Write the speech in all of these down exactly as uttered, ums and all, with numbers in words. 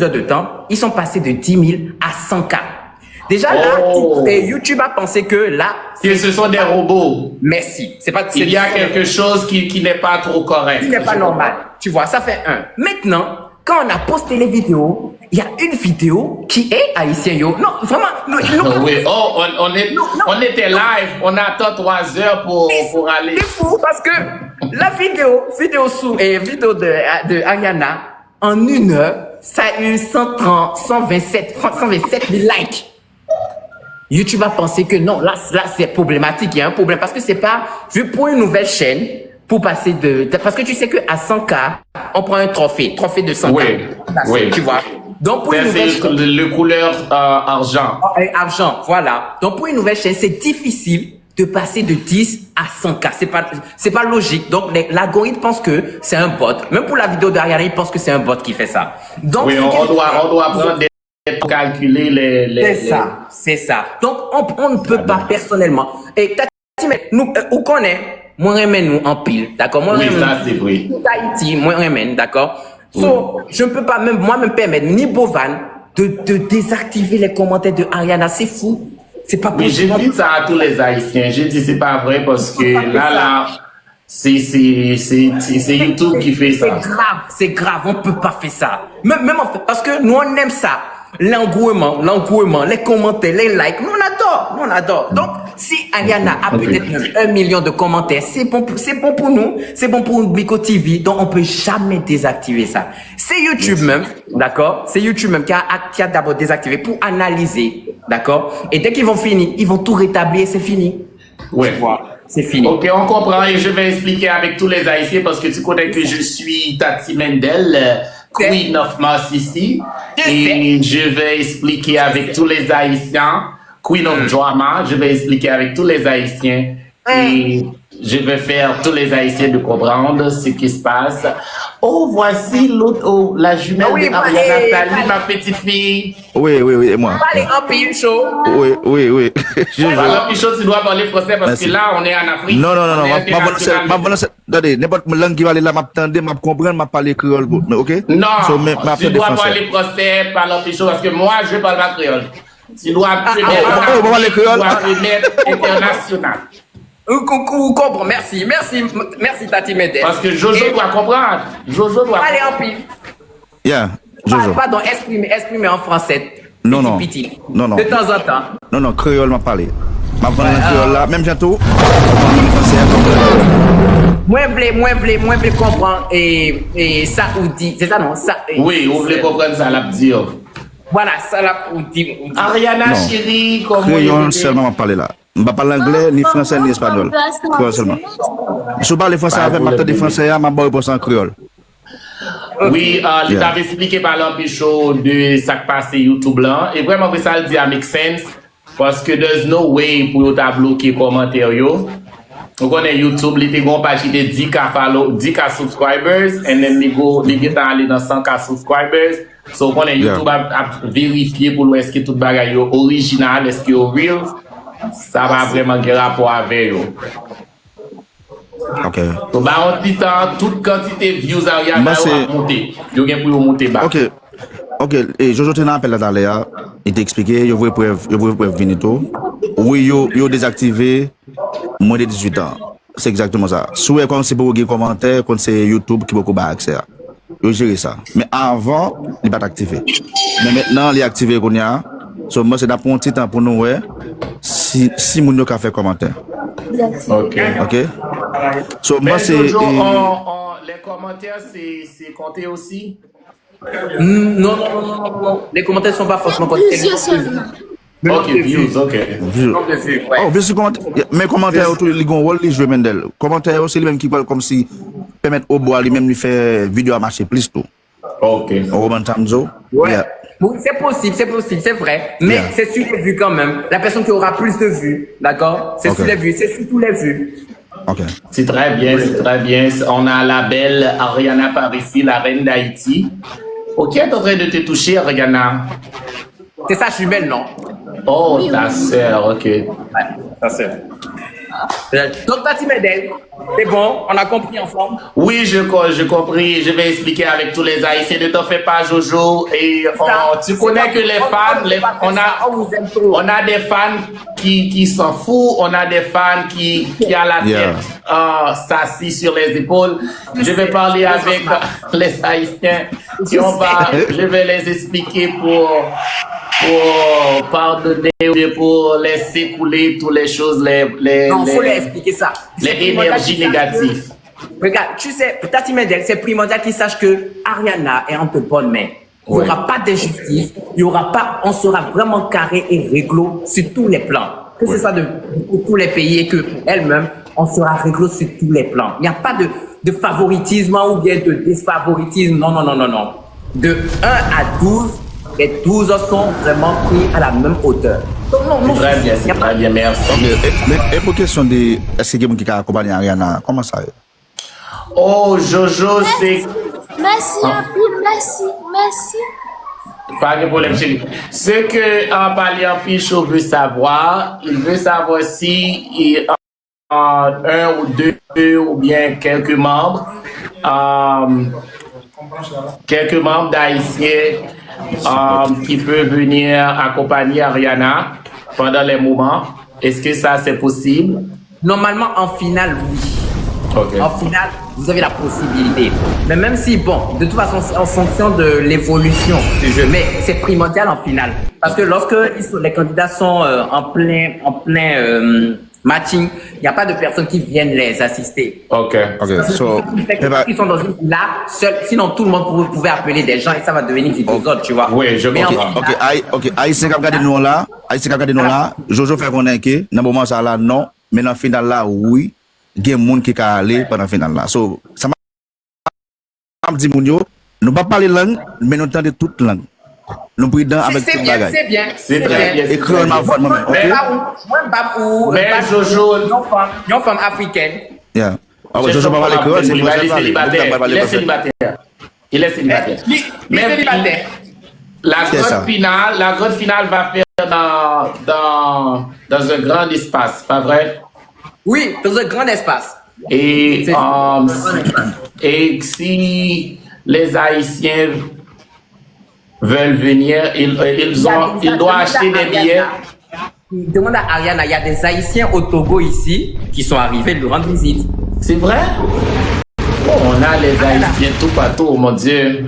heures de temps, ils sont passés de dix mille à cent K. Déjà là, oh. Tout, et YouTube a pensé que là, que ce sont des robots. Merci. C'est pas, il y a quelque chose qui, qui n'est pas trop correct. Qui n'est pas normal. Tu vois, ça fait un. Maintenant, quand on a posté les vidéos, il y a une vidéo qui est haïtienne, yo. Non, vraiment, non, non. Oui, oh, on, on est, non, non. On était live, on attend trois heures pour, pour aller. C'est fou parce que la vidéo, vidéo sous, et vidéo de, de Ariana, en une heure, ça a eu cent trente, cent vingt-sept, cent vingt-sept mille likes. YouTube a pensé que non, là, là c'est problématique, il y a un problème. Parce que c'est pas, vu pour une nouvelle chaîne, pour passer de, de- parce que tu sais que à cent K, on prend un trophée, trophée de cent K. Oui, oui. Tu vois. Donc pour une nouvelle chaîne, le, le couleur euh, argent. Euh, argent, voilà. Donc pour une nouvelle chaîne, c'est difficile de passer de dix à cent K. C'est pas, c'est pas logique. Donc les- l'algorithme pense que c'est un bot. Même pour la vidéo de Ariana, il pense que c'est un bot qui fait ça. Donc oui, on, on doit, on doit prendre des pour calculer les, les, c'est ça, c'est ça. Donc on, on ne peut pas personnellement. Et Tati, men nou, euh, ou konnen, mwen renmen nou anpil, dakò? Mwen renmen nou. Oui, ça c'est vrai. Tout Ayiti, mwen renmen, dakò? So, je ne peux pas même, moi, me permettre, ni Bovan, de, de désactiver les commentaires de Ariana. C'est fou. C'est pas possible. Oui, je dis ça à tous les Haïtiens. Je dis, c'est pas vrai parce que là, là, c'est, c'est, c'est, c'est YouTube qui fait ça. C'est grave, c'est grave, on peut pas faire ça. Même, même en fait, parce que nous, on aime ça. L'engouement, l'engouement, les commentaires, les likes, nous, on adore, nous, on adore. Donc, si Ariana a peut-être même un million de commentaires, c'est bon pour, c'est bon pour nous, c'est bon pour Biko T V, donc on peut jamais désactiver ça. C'est YouTube même, d'accord? C'est YouTube même qui a, qui a d'abord désactivé pour analyser, d'accord? Et dès qu'ils vont finir, ils vont tout rétablir et c'est fini. Ouais. Tu vois, c'est fini. Ok, on comprend et je vais expliquer avec tous les Haïtiens parce que tu connais que je suis Tati Mendel, euh, Queen of Masisi. Et je vais expliquer avec tous les Haïtiens, Queen of Drama, je vais expliquer avec tous les Haïtiens. Et je vais faire tous les Haïtiens de comprendre ce qui se passe. Oh, voici l'autre, oh, la jumelle de Ariana. Salut, ma petite fille. Wi, wi, wi, e mwen. Pale anpil, Cho. Wi, wi, wi. Pale anpil, Cho, tu dois parler français parce que là, on est en Afrique. Non, non, non, non, m ap, m ap, m ap, tande, nenpòt lang ki pale la, m ap tande, m ap konprann, m ap pale kreyòl, ok? Non, tu dois parler français, pale anpil, Cho, parce que moi, je parle pas créole. Tu dois te mettre en Afrique, tu dois te mettre international. Ou, ou, ou konprann, mèsi, mèsi, mèsi, Tati Mendel. Parce que Jojo doit comprendre. Jojo doit. Pale anpil. Yeah, Jojo. Pardon, exprime, exprime en français. Non, non. Piti, piti. Non, non. De temps en temps. Non, non, kreyòl m ap pale. M ap vann nan kreyòl la, menm jan tou. M ap vann nan fransè a, m ap vann nan kreyòl. Mwen vle, mwen vle, mwen vle konprann e, e sa ou di. Se sa non, sa. Wi, ou vle konprann sa l ap di yo. Vwala, sa l ap ou di, ou di. Ariana chérie, kòman ou ye? Kreyòl sèlman m ap pale la. M pa pale anglè, ni fransè, ni espanyòl. Kreyòl sèlman. Si w pale fransè avè m, m ap tande fransè a, m ap ba w repons an kreyòl. Wi, ah, li t ap eksplike pale anpil cho de sa k pase YouTube lan. E vrèman vre sa l di a make sense. Paske there's no way pou yo ta bloke kòmantè yo. Ou konnen YouTube, li te gon paj ki te dis K follow, dis K subscribers, and then li go, li gentan ale nan san K subscribers. So, ou konnen YouTube ap, ap verifye pou l wè èske tout bagay yo orijinal, èske yo real. Sa pa vrèman gen rapò avè yo. Ok. So, ba yon ti tan, tout kantite views Ariana yo ap monte. Yo gen pou yo monte ba. Ok. Ok, e Jojo te nan apèl la talè a, li te eksplike, yo voye prèv, yo voye prèv vini tou. Wi, yo, yo dezaktive mwen de dizuit an. Se egzakteman sa. Si w wè kòmsi poko gen kòmantè, konn se YouTube ki poko bay aksè a. Yo jere sa. Men avan, li pa t aktive. Men mentnan, li aktive kounye a. So, m panse n ap pran yon ti tan pou nou wè si, si moun yo ka fè kòmantè. Ok. Ok? So, m panse, Jojo, e, on, on, les commentaires, c'est, c'est compté aussi? Non, non, non, non, non, non. Les commentaires sont pas forcément comptés. Ok, views, ok. Views. Nombre de vues, ouais. Oh, views sou kòmantè. Men kòmantè yo tou, li gon wòl li jwe, Mendel. Kòmantè yo, se li menm ki pral kòmsi pèmèt Obo a li menm li fè videyo a mache plis tou. Ok. Ou konprann sa m di w? Ouais. Yeah. Oui, c'est possible, c'est possible, c'est vrai. Mais c'est sur les vues quand même. La personne qui aura plus de vues, d'accord? C'est sur les vues, c'est surtout les vues. Ok. C'est très bien, c'est très bien. On a la belle Ariana par ici, la reine d'Haïti. Oh, qui est en train de te toucher, Ariana? C'est sa jumelle, non? Oh, ta sœur, ok. Ouais, ta sœur. Donc, Tati Mendel, c'est bon, on a compris ensemble. Oui, je, co- je compris. Je vais expliquer avec tous les Haïtiens. Ne t'en fais pas, Jojo. Et euh, tu connais que les fans, les- on a, on a des fans qui, qui s'en foutent, on a des fans qui, qui à la tête, euh, s'assis sur les épaules. Je vais parler avec euh, les Haïtiens et on va, je vais les expliquer pour, pour pardonner ou bien pour laisser couler toutes les choses, les, les, Non, faut leur les, expliquer ça. les énergies négatives. Regarde, tu sais, Tati Mendel, c'est primordial qu'ils sachent que Ariana est entre bonnes mains. Il n'y aura pas d'injustice, il y aura pas, on sera vraiment carré et réglo sur tous les plans. Que ce soit de, pour tous les pays et que pour elle-même, on sera réglo sur tous les plans. Il n'y a pas de, de favoritisme ou bien de défavoritisme. Non, non, non, non, non. De un à douze, les douze sont vraiment pris à la même hauteur. Donc, non, non, Très souci. bien, Il n'y a c'est pas très bien, merci. Ok, e, men, e pou kesyon de èske gen moun ki ka akonpanye Ariana, kòman sa ye? Oh, Jojo, c'est Mèsi anpil, mèsi, mèsi. Pas de problème, chérie. Ce que euh, Palianpi Show veut savoir, il veut savoir si il- euh, un ou deux ou bien quelques membres, euh, quelques membres d'Haïtiens euh, qui peuvent venir accompagner Ariana pendant les moments. Est-ce que ça c'est possible? Normalement, en finale, oui. Ok. En finale, vous avez la possibilité. Mais même si, bon, de toute façon, c'est en fonction de l'évolution du jeu. Mais c'est primordial en finale. Parce que lorsque ils sont- les candidats sont euh, en plein, en plein euh, matching, il n'y a pas de personnes qui viennent les assister. Ok. Ok, so, Ils sont dans une là, seul. Sinon, tout le monde pouvait, pouvait appeler des gens et ça va devenir du désordre, tu vois. Oui, je Mais en comprends. finale, Ok, ay, ok, Ayisyen k ap gade nou an la, Ayisyen k ap gade nou an la, Jojo fè konnen ke nan moman sa la non, men nan final la wi, gen moun ki ka ale pandan final la. So, sa m ap di moun yo, nou p ap pale lang, men nou tande tout lang. Nou pridan avèk c'est tout bien, bagay. C'est bien, C'est c'est très bien. bien, c'est E kreyòl très m ap bien. vòt mwen menm, Mwen ok? pa ou, mwen pa ou, Men mwen pa Jojo- yon fanm, yon fanm afrikèn. Yeah. Ah, Jojo pa pale kreyòl, se Li fransè l li pale. Li selibatè. Il est célibataire. Il est célibataire. Li li Mais selibatè. La C'est grande ça. Finale, la grande finale va faire dans, dans, dans un grand espace, pas vrai? Oui, dans un grand espace. Et, C'est- euh, et si les Haïtiens veulent venir, ils, ils, ont, ils doivent acheter des billets. Demande à Ariana, il y a des Haïtiens au Togo ici qui sont arrivés lui rendre visite. C'est vrai? Oh, on a les Haïtiens tout partout, mon Dieu.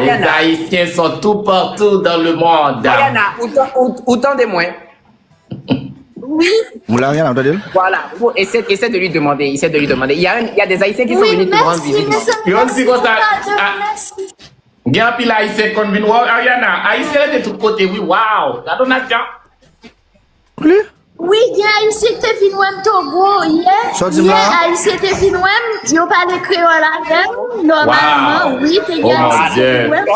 Les Ariana. Haïtiens sont tout partout dans le monde. Ariana, ou tan- ou- ou tande mwen? Oui, Ou la, Ariana, ou tande l? Voilà, faut essayer, essayer de lui demander, essayer de lui demander. Il y a, un- il y a des Haïtiens qui sont oui, venus te rendre mèsi, visite. mèsi, Yo di konsa, mèsi, ah, mèsi. Gen anpil Ayisyen k konn vin wè w, Ariana. Ayisyen rete tout kote, wi, waw. Gade yon nasyon. Pli? Wi, gen Ayisyen ki te vin wè m Togo yè. Sa w di m Yè, la? Ayisyen te vin wè m, yo pale kreyòl avè m. Nòmalman, wi, te gen Ayisyen ki te vin wè m.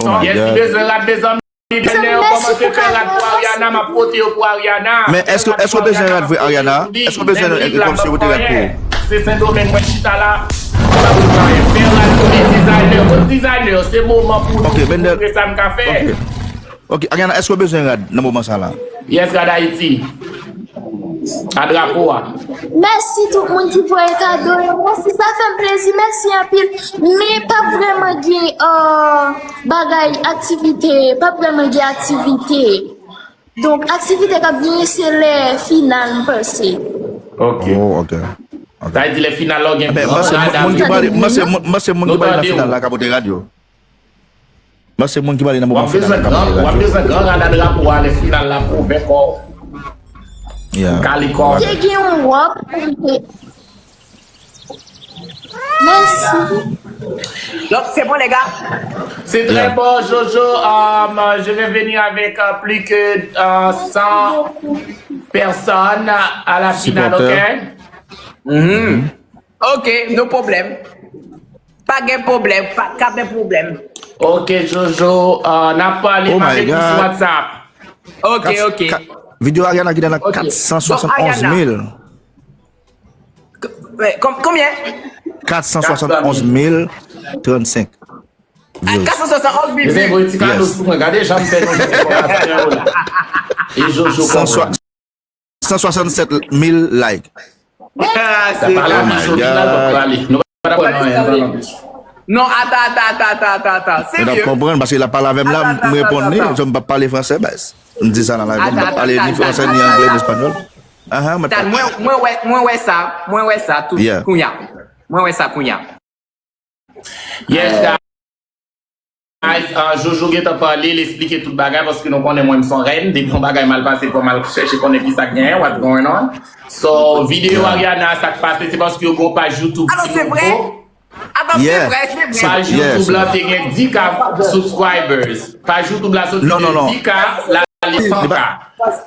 Oh my Yes, si God. bezwen rad, mezanmi, lè yo kòmanse fè rad pou Ariana, m ap pote yo pou Ariana. Men èske, èske w bezwen rad vre, Ariana? Èske w bezwen rad, kòmsi yo pote rad pou ou? Se Sendomeng mwen chita la. M ap fè rad pou li, designer. Kot designer? Se moman pou Ok, Bendel. Montre sa m ka fè. Ok. Ok, Ariana, èske w bezwen rad nan moman sa la? Yes, rad Ayiti. A drapo a. Mèsi tout moun ki voye kado yo. Mèsi, sa fè m plezi. Mèsi anpil. Men p ap vrèman gen euh, bagay, aktivite. P ap vrèman gen aktivite. Donk, aktivite k ap genyen, se lè final, m panse. Ok. Oh, ok. Ok. Sa vle di lè final la, w gen Ben, gran mwen se rad moun ki a pale, li. mwen se moun, mwen se moun ki Nou pale nan tande final w. la k ap pote rad yo. Mwen se moun ki pale nan W moman ap final bezwen la k ap gran, pote w ap rad yo. Bezwen gran rad a drapo a lè final la pou ouvè kò w. Yeah. Kale kò w. Te gen yon wòb pou te. Mèsi. Donc, c'est bon, les gars. C'est très bon, Jojo. Euh, je vais venir avec euh, plus que euh, cent personnes à la finale, Supporters. Ok? Ok, no problem. Pa gen pwoblèm, pa ka gen pwoblèm. Ok, Jojo. Euh, n ap pale Oh m my avèk ou God. Sou WhatsApp. Ok, ok. Videyo Ariana ki nan Ok. kat san swasann onz mil. Ouais, com- combien? Kat san swasann onz mil trannsenk Ah, views. Kat san swasann onz mil Mezanmi, vues. Voye ti kado Yes. Sou mwen. Gade jan m fè nou jwenn enfòmasyon yo la. E Jojo konprann. San swa- san swasannsèt mil like. Ah, se pale anpil, Sophie, nan l pap pale. Nou pa pran anyen, pale anpil. Non, ata, ata, ata, ata, ata, ata. Mwen ap Serye. Konprann paske l ap pale avè m la, m reponn li, so m p ap pale fransè, baz. M di sa nan live, m p ap pale ni fransè, ni anglè, ni espanyòl. Ahan, mwen Tan, mwen, mwen wè, mwen wè sa, mwen wè sa tout Yeah. kounya. Mwen wè sa kounya. Yes, guys. Uh, Jojo gentan pale, l esplike tout bagay, paske nou konnen mwen m son rèn, depi yon bagay mal pase, fò m al chèche konnen ki sa k genyen, what's going on. So, videyo Ariana, sa k pase, se paske yo gen yon paj YouTube Alò, ki se vre? nouvo. Atann, se Yeah. vre, se vre. Paj Yeah, YouTube se la vre. Te gen dis K subscribers. Paj YouTube la soti Non, non, de non. Dis K, la li san K. Li pa,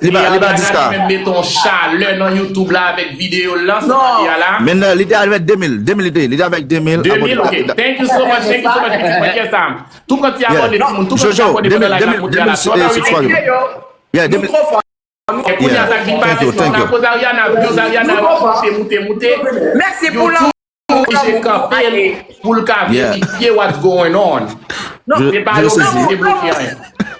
li pa, li pa dis K. Li menm mete yon chalè nan YouTube la avèk videyo l lan, sa Non. li a la. Men li te avèk de mil, de mil li te, li te avèk de mil De mil, ok. Thank you so much, thank you so much, pitit mwen, yes, Sam. Tou pran ti abòne, timoun, tou pran ti Jojo, abòne de mil, pandan la de la mil, koute de a la. mil, eh, subscriber. Yeah, de mil. Nou twò fò. E kounye a sa k vin pase, Thank you, se yon thank you. Akoz Ariana, views Ariana ap moute, moute, moute. Mèsi pou lanmou. YouTube oblije kanpe l pou l ka Yeah. Verifye what's going on. Non, Se pa yo ki te bloke anyen.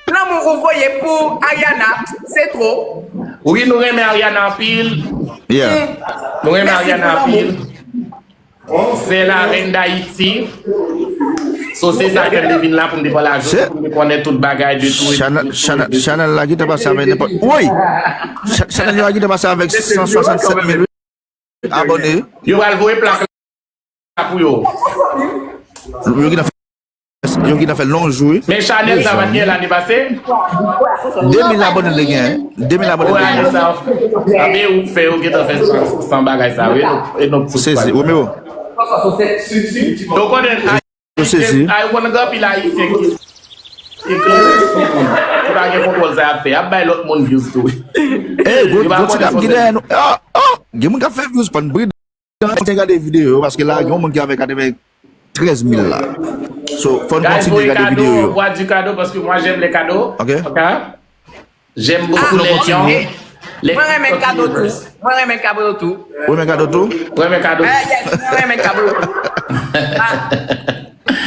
Lanmou ou voye pou Ariana, se twò. Wi, nou renmen Ariana anpil. Yeah. Nou renmen Mèsi Ariana pou anpil. Se la reine d'Haïti. So se sa k fè m te vin la pou m te pale a Jojo, pou m te konnen tout bagay de tou. Chanel, chanel, chanel la ki te pase avèk nenpòt. Woy! Cha- Chanel yo la ki te pase avèk san swasannsèt mil abòne. Yo pral voye plak la pou yo. Yo ki nan fè, yo ki nan fè long jou, wi. Men chanel sa pa t gen lane pase. De mil abòne li gen. De mil abòne Ou li ane gen. Sa. Abe ou fè yo gentan fè san, san bagay sa, wi. E non, Sezi, Romeo. Yo konnen, Yo sezi. Ay, ou konnen gen anpil Ayisyen ki ki kleren sou moun. Ki pa gen kontwòl sa y ap fè. Y ap bay lòt moun views tou. Ey, gwo, Yo pa gwo ti konnen kap ki kontwòl. Dèyè nou. Ah, ah, gen moun k ap fè views, pann bride. Kontinye gade videyo yo, paske la, gen yon moun ki avèk katreventrèz mil la. So, fòn Guys, kontinye voyez gade cadeau, videyo on yo. Boit du cadeau parce que moi j'aime les cadeaux. Ok. Ok. J'aime beaucoup Fòn les lions. kontinye. Les Mwen renmen kado tou. Mwen renmen kado tou. Ou renmen kado tou? Renmen kado tou. Eh, yes, mwen renmen kado tou. Ah.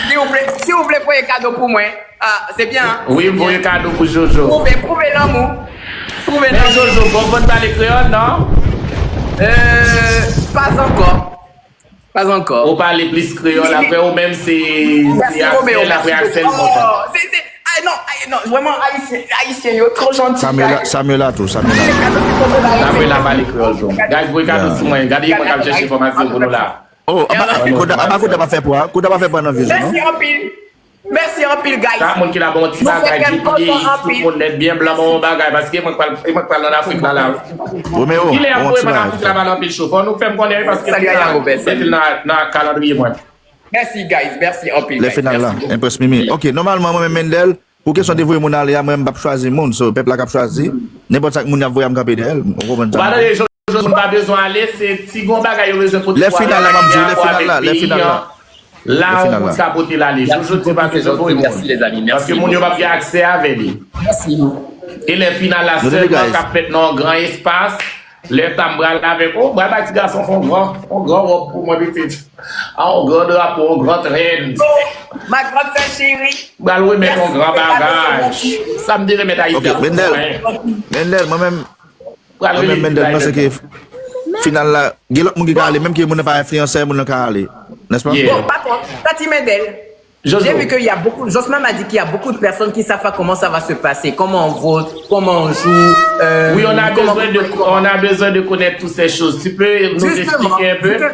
Si ou vle, si ou vle voye kado pou mwen, ah, se byen. Wi, voye kado pou Jojo. Pwouve, pwouve lanmou. Pwouve Men lanmou. Jojo, bon, fò n pale kreyòl, non? Euh, pas encore. Pas encore. Ou pale plis kreyòl, apre ou menm se se Merci, Romeo. Axel, apre Merci Axel beaucoup. kontan. Oh, c'est, c'est, ah, non, ah, non, vraiment, haïtien, haïtien, yo, trop gentil. Samuela, Samuela tou, Samuela. Apre la pale kreyòl tou. Guys, voye kado sou mwen. Gade mwen k ap chèche enfòmasyon pou nou la. Oh, aba, koda, aba koda pa fè pwa, koda pa fè pwa nan views, non? Merci anpil. Merci anpil, guys. Sa moun ki la bon ti Nou fè bagay, kè m kontan G P A, tout anpil. Moun nèt byen blan, bon bagay, paske mwen pral, mwen pral nan Afrik la, la. Romeo, Ki lè ap bon voye ti mwen nan bagay. Afrik la, pa nan pil cho. Fò nou fè m konnen, paske Salut à Robert. Depi nan, nan kalandriye mwen. Merci, guys. Merci anpil, Lè guys. final la, Merci. Empress Mimi. Ok, nòmalman, mwen menm Mendel, pou kesyon de voye moun ale a, mwen m p ap chwazi moun, so pèp la k ap chwazi. Nenpòt sa k moun y ap voye a, m kanpe dèyè l. Ou konprann sa? Ou pa tande Jojo, nou pa bezwen ale, se ti gon bagay yo bezwen pote Lè pou final la, m ap di w, lè final la, lè final la. La, Lè final on moun la. Sa pote l ale. Jojo di pa bezwen voye moun. Merci, les amis. Merci. Paske moun yo p ap gen aksè avè li. Merci. E lè final la Nou tande, sèlman guys. K ap fèt nan yon gran espas. Lè sa m pral avèk ou, m pral bay ti gason fè yon gran, yon gran wòb pou mwen pitit. A, yon gran drapo, yon gran trèn. Ma grande sœur chérie. M pral remèt yon gran bagay. Sa m te remèt Ayiti. Ok, Mendel. Mendel, mwen menm, Pral mwen menm remèt Mendel, mwen panse Ayiti. Ke final la, gen lòt moun ki ka ale, menm ke moun nan pa enfliyansè, moun nan ka ale. N'est-ce pas? Yeah. Bon, par contre, Tati Mendel, Jojo. J'ai vu qu'il y a beaucoup, Jospin m'a dit qu'il y a beaucoup de personnes qui savent pas comment ça va se passer, comment on vote, comment on joue. Euh, Oui, on a comment- besoin de, on a besoin de connaître toutes ces choses. Tu peux nous Justement, expliquer un peu? c'est que-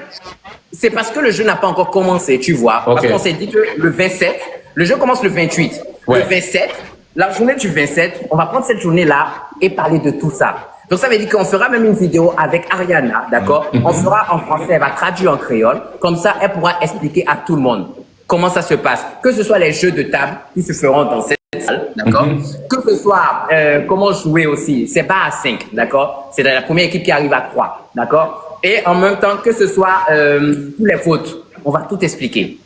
c'est parce que le jeu n'a pas encore commencé, tu vois. Parce Ok. qu'on s'est dit que le vingt-sept, le jeu commence le vingt-huit. Ouais. Le vingt-sept, la journée du vingt-sept, on va prendre cette journée-là et parler de tout ça. Donc ça veut dire qu'on fera même une vidéo avec Ariana, d'accord? Mhm. On fera en français, elle va traduire en créole. Comme ça, elle pourra expliquer à tout le monde comment ça se passe. Que ce soit les jeux de table qui se feront dans cette salle, d'accord? Mhm. Que ce soit, euh, comment jouer aussi, c'est pas à cinq, d'accord? C'est la première équipe qui arrive à trois, d'accord? Et en même temps, que ce soit, euh, tous les votes, on va tout expliquer.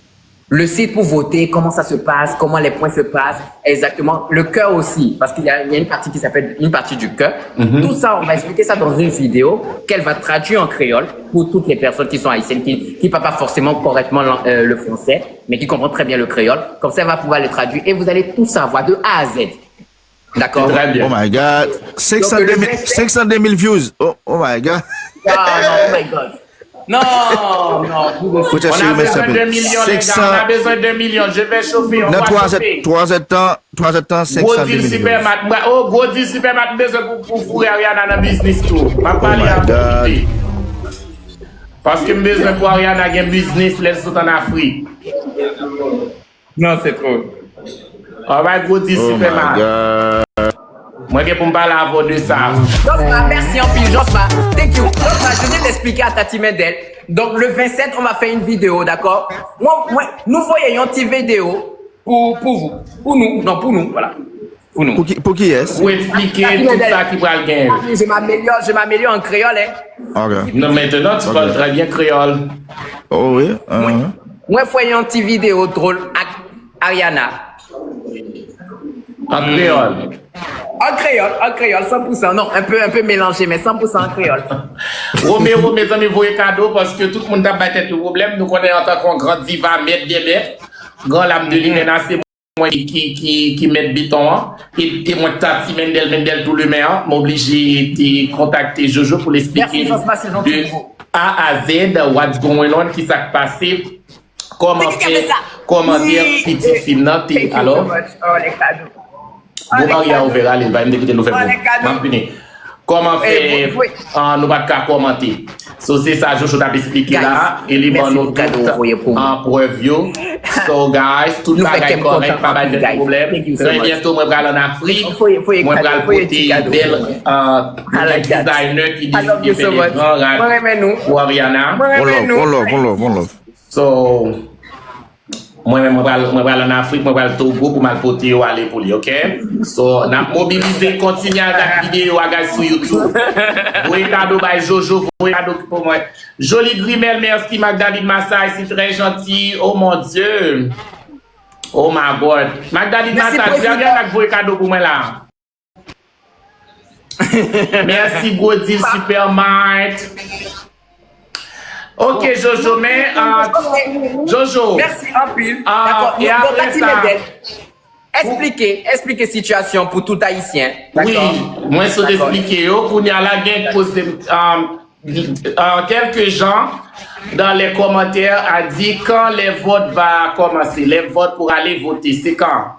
Le site pour voter, comment ça se passe, comment les points se passent, exactement. Le cœur aussi, parce qu'il y a, il y a une partie qui s'appelle une partie du cœur. Mhm. Tout ça, on va expliquer ça dans une vidéo qu'elle va traduire en créole pour toutes les personnes qui sont haïtiennes, qui, qui parlent pas forcément correctement l'an-, euh, le français, mais qui comprennent très bien le créole. Comme ça, elle va pouvoir le traduire et vous allez tout savoir de A à Z. Dakò? Trè byen. Oh my God. Donc, le vingt-sept- Cinq cent deux mille views. Oh, oh my God. Ah, non, oh my God. Non, non. Kote On cheri a men besoin de sanpe. millions, les gars. On a besoin de millions. Je vais chauffer. On Nan va 3 chauffer. èd, 3 èd tan, 3 èd tan, Gwo cinq cent deux deal mille views. Supermat. Mwen, oh, gwo deal Supermat, m bezwen pou, pou foure Ariana nan biznis tou. M ap Oh pale my avè God. Paske m bezwen pou Ariana gen biznis lè l sot an Afrik. Non, c'est trop. Alright, gwo deal Oh my Supermat. God. Mwen gen pou m pale avè w de sa. Josma, merci anpil, Josma. Thank you. Josma, je viens d'expliquer à Tati Mendel. Donc, le vingt-sept, on va faire une vidéo, d'accord? Moi, moi, nous voyons une petite vidéo pour, pour vous. Pour nous, non, pour nous, voilà. Pour nous. Pou ki, pou ki yès? Pou eksplike tout sa ki pral genyen. Je m'améliore, je m'améliore en créole, hein. Ok. Non, maintenant, tu parles très bien créole. Oh oui. Uh-huh. Mwen fè yon ti videyo drol ak Ariana. An kreyòl. An kreyòl, an kreyòl, san pou san. Non, un peu, un peu mélangé, mais san pou san an kreyòl. Romero, mezanmi, voye kado paske tout moun t ap bay tèt yo pwoblèm. Nou konnen antanke yon gran diva, mèt dè mèt, gran lam de limena, se mwen ki, ki, ki, ki mèt beton an. E, e mwen, Tati Mendel, Mendel tou lemen an, m oblije te kontakte Jojo pou l eksplike Merci, Josma, c'est gentil de pour vous. A a Z, what's going on, ki sa k pase, kòman Se ki ki fè fè sa? kòmantè Oui, pitit fi m nan te, thank you alò. So much. Oh, les cadeaux. Bon, Maria ouvè ale, l pa menm te kite nou fè Oh, bon. les cadeaux. M ap vini. Kòman fè Eh, oui. Ah, nou pa t ka kòmante. So, se sa Jojo t ap eksplike la, e li ban nou tout an prèv yo. So, guys, tout bagay kòrèk, pa bay tèt pwoblèm. Trè byento, mwen pral an Afrik. Mwen pral pote bèl ah, designer ki deside fè de gran rad pou Ariana. One love, one love, one love, one love. So, mwen menm, mwen pral, mwen pral an Afrik, mwen pral Togo pou m al pote yo ale pou li, ok? So, n ap mobilize, kontinye al gade videyo a, guys, sou YouTube. Voye kado bay Jojo, voye kado pou mwen. Joli grimèl, merci Magdalene Massay, c'est très gentil. Oh mon Dieu. Oh my God. Magdalene Massay, di Ariana k voye kado pou mwen la. Merci, gwo deal Supermart. Ok, Jojo, men, ah, Jojo. Merci anpil. Ah, D'accord. E Donc, apre Tati sa, Mendel, expliquez, expliquez situation pour tout Haïtien. Wi, D'accord? Mwen sot D'accord. Eksplike yo. Kounye a la gen koze, ah, ah, quelques gens dans les commentaires a dit quand les votes va commencer, les votes pour aller voter, c'est quand?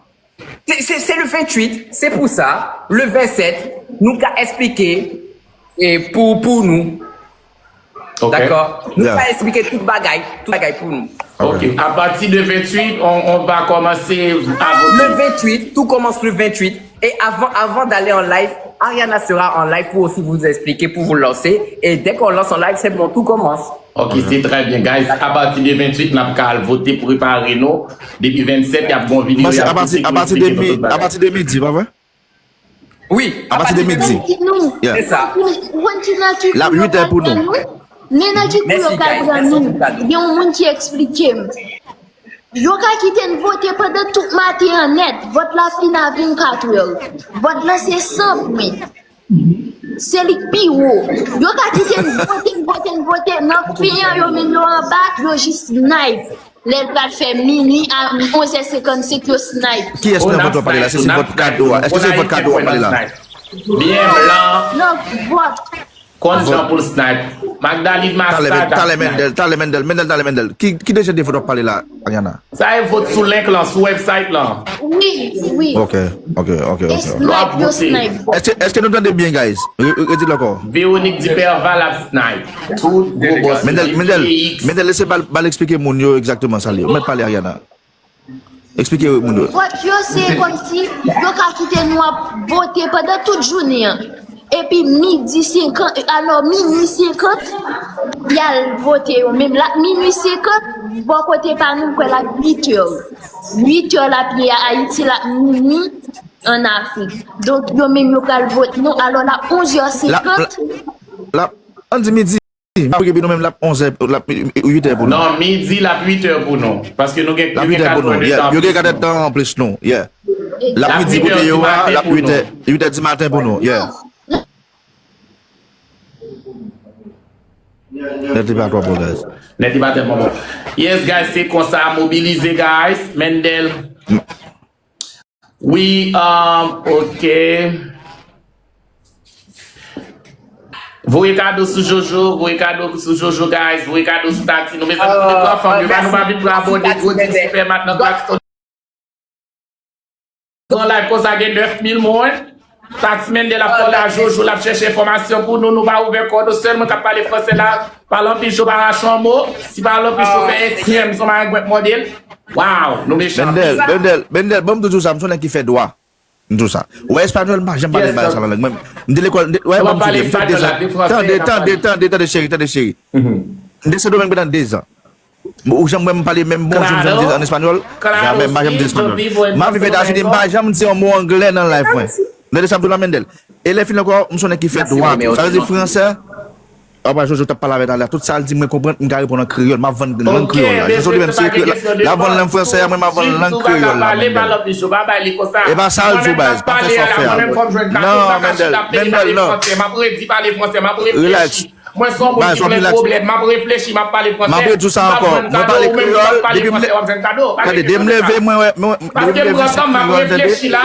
C'est, c'est, c'est le vingt-huit, c'est pour ça, le vingt-sept, nou ka eksplike e pou, pou nou. Ok. D'accord? Nou Yeah. ka eksplike tout bagay, tout bagay pou nou. Ok. À partir de vingt-huit, on, on va commencer à Le voter. vingt-huit, tout commence le vingt-huit. Et avant, avant d'aller en live, Ariana sera en live pour aussi vous expliquer, pour vous lancer. Et dès qu'on lance en live, c'est bon, tout commence. Ok, c'est très bien, guys. À partir de vingt-huit, n ap ka al vote, prepare nou. Depi vennsenk, y ap gon videyo, Paske y ap apati, eksplike apati de tout mi, bagay. apati de midi, pa vre? Oui, Apati de midi. Di nou, Yeah. C'est ça. ou konn ki nati L ap kou yo uit è pral pou nou. pran nou. Men nati kou yo Merci, pral guys. pran Merci nou. beaucoup, Dadou. Gen yon moun ki eksplike m. Yo ka kite n vote pandan tout maten an nèt. Vòt la fin a vennkatrè. Vòt la se san pwen. Se li k pi wo. Yo ka kite n vote, n vote, n vote. Nan fen an, yo menm yo anba, yo jis snipe. Lè l pral fè minui a onz è senkannsenk, yo snipe. Kiyès nan vòt w ap pale la? Èske se vòt kado a? Èske se vòt kado w ap pale la? Byen blan. Non, vòt. Konn jan pou l snipe. Magdalene Talè, Massad. talè Mendel, talè Mendel, Mendel, talè Mendel. Ki, ki dejen de vòt w ap pale la, Ariana? Sa e vòt sou link lan, sou website lan. Wi, wi. Ok, ok, ok, E ok. snipe, yo snipe. Èske, èske nou tande byen, guys? Re- re- Redi l ankò. Véronique Diperval ap snipe. Tout gwo bòs. Mendel, Mendel, P X. Mendel, lese bal, bal eksplike moun yo egzakteman sa li. Ou mèt pale, Ariana. Eksplike moun yo. Vòt yo se kòmsi yo ka kite nou ap vote pandan tout jounen an. Epi midi senkant, alò minui senkant, y al vote yo. Menm l ap minui senkant, bò kote pa nou, m kwè l ap uit è. Uit è l ap ye a Ayiti, l ap minui an Afrik. Donk, yo menm yo pral vote nou. Alò, l ap onz è senkant. L ap, ann di midi. Epi nou menm l ap onz è, l ap uit è pou nou. Non, midi, l ap uit è pou nou. Paske nou gen, L ap uit è pou nou. Yeah. Yo gen kat èdtan anplis nou. Yeah. L ap midi kote yo a, l ap uit è, uit è di maten pou nou. Yeah. Nèt li pa twò bon, guys. Nèt li pa tèlman bon. Yes, guys, se konsa. Mobilize, guys. Mendel. Wi, um, ok. Voye kado sou Jojo, voye kado sou Jojo, guys. Voye kado sou Tati. Nou bezwen tout gran fanm yo. Pa nou pa vin pou abòne gwo di sipèmat nan Blackstone. Nan live konsa gen nèf mil moun. Tati Mendel ap pale a Jojo, l ap chèche enfòmasyon pou nou. Nou pa ouvè kò nou, sèl moun k ap pale fransè la. Pale anpil cho, pa rache yon mo. Si pale anpil cho, fè etyèm, son marengwen mòde l. Waw, nou mechan. Mendel, Mendel, Mendel, bon, m tou di w sa, m se yon nèg ki fè dwa. M di w sa. Ou wè espanyòl, m pa janm pale bagay sa nan lang mwen. M te lekòl, m te, wè, m te lekòl, m te lekòl, m te lekòl. Tande, tande, tande, tande, cheri, tande, cheri. M te Sendomeng pandan de zan. Ou janm wè m pale menm bon jan m janm di an espanyòl? Jamè, m pa janm di espanyòl. M ap viv Etazini, m pa janm di yon mo anglè nan live mwen. Tande sa m di w la, Mendel. E lè fini ankò, m se yon nèg ki fè dwa tou. Sa vle di fransè, apa Jojo t ap pale avè talè, tout sa l di mwen konprann, m ka reponn an kreyòl, m ap vann lang kreyòl la. Jojo li menm se l ap vann lang fransè a, mwen m ap vann lang kreyòl la, Mendel. E pa sa l di w, baz, pa fè sa w fè a. Non, Mendel, Mendel, non. Relax. Mwen se yon moun ki plen pwoblèm. M ap reflechi, m ap pale fransè. M ap redi w sa ankò. Mwen pale kreyòl, depi m leve, tande, depi m leve, mwen wè, mwen, depi m leve, m ap reflechi la.